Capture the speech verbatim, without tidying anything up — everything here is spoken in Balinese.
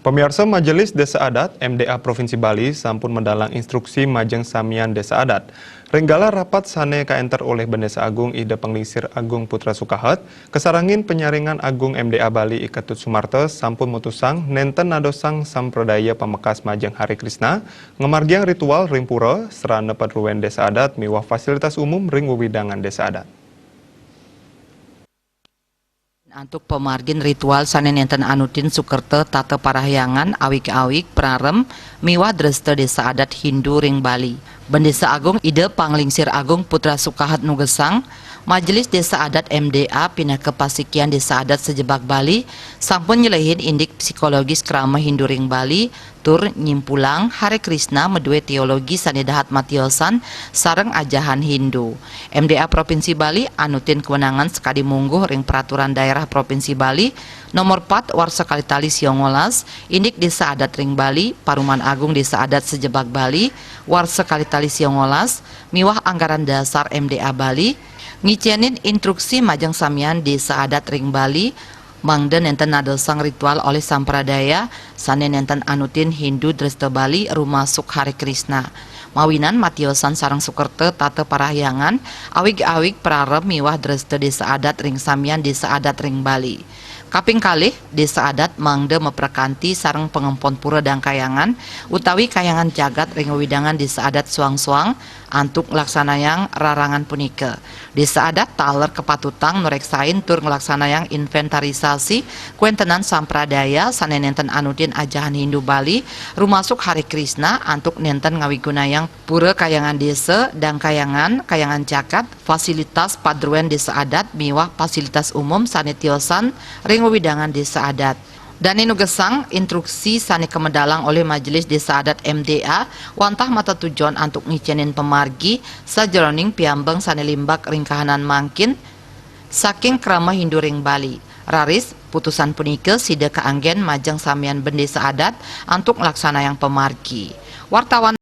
Pamiarsa, Majelis Desa Adat M D A Provinsi Bali sampun medalang instruksi majeng samian Desa Adat. Ring galah rapat sane kaenter olih Bendesa Agung Ida Panglingsir Agung Putra Sukahet, kasarengin Panyaringan Agung M D A Bali I Ketut Sumarta sampun mutusang nenten nadosang sampradaya pamekas majeng Hare Krishna, ngamargiang ritual ring pura, sarana padruen Desa Adat miwah fasilitas umum ring wewidangan Desa Adat. Antuk pamargin ritual sane nenten anutin sukerta tata parahyangan awig-awig prarem miwah dresta Desa Adat Hindu ring Bali. Bendesa Agung Ida Panglingsir Agung Putra Sukahat nugesang, Majelis Desa Adat M D A pinaka pasikian Desa Adat sajebag Bali sampun nyelehin indik psikologis krama Hindu ring Bali, tur nyimpulang Hare Krishna madue teologi sane dahat matiosan sareng ajahan Hindu. M D A Provinsi Bali anutin kewenangan sakadi mungguh ring Peraturan Daerah Provinsi Bali Nomor pat warsa kalih tali siongolas, indik Desa Adat ring Bali, Paruman Agung Desa Adat sajebag Bali, warsa kalih tali siongolas, miwah anggaran dasar M D A Bali, ngicenin instruksi majeng samian Desa Adat ring Bali, mangda nenten nadosang ritual olih sampradaya sane nenten anutin Hindu dresta Bali rumasuk Hare Krishna. Mawinan matiosan sareng sukerta tata parahyangan, awig-awig prarem miwah dresta Desa Adat ring samian Desa Adat ring Bali. Kaping kalih, Desa Adat mangda maprakanti sareng pangempon pura Dangkayangan utawi Kayangan Jagat ring wewidangan Desa Adat soang-soang antuk nglaksanayang rarangan punika. Desa Adat taler kapatutang nureksain tur nglaksanayang inventarisasi kawentenan sampradaya sane nenten anutin ajahan Hindu Bali, rumasuk Hare Krishna antuk nenten ngawigunayang Pura Kayangan Desa, Dangkayangan, Kayangan Jagat, fasilitas padruen Desa Adat miwah fasilitas umum sane tiosan ring wewidangan Desa Adat. Dane nugesang instruksi sane kamedalang olih Majelis Desa Adat M D A wantah matetujon antuk ngicenin pamargi sajeroning piambeng sane limbak ring kahanan mangkin saking krama Hindu ring Bali. Raris, putusan punika sida kaanggen majeng samian Bendesa Adat antuk nglaksanayang pamargi. Wartawan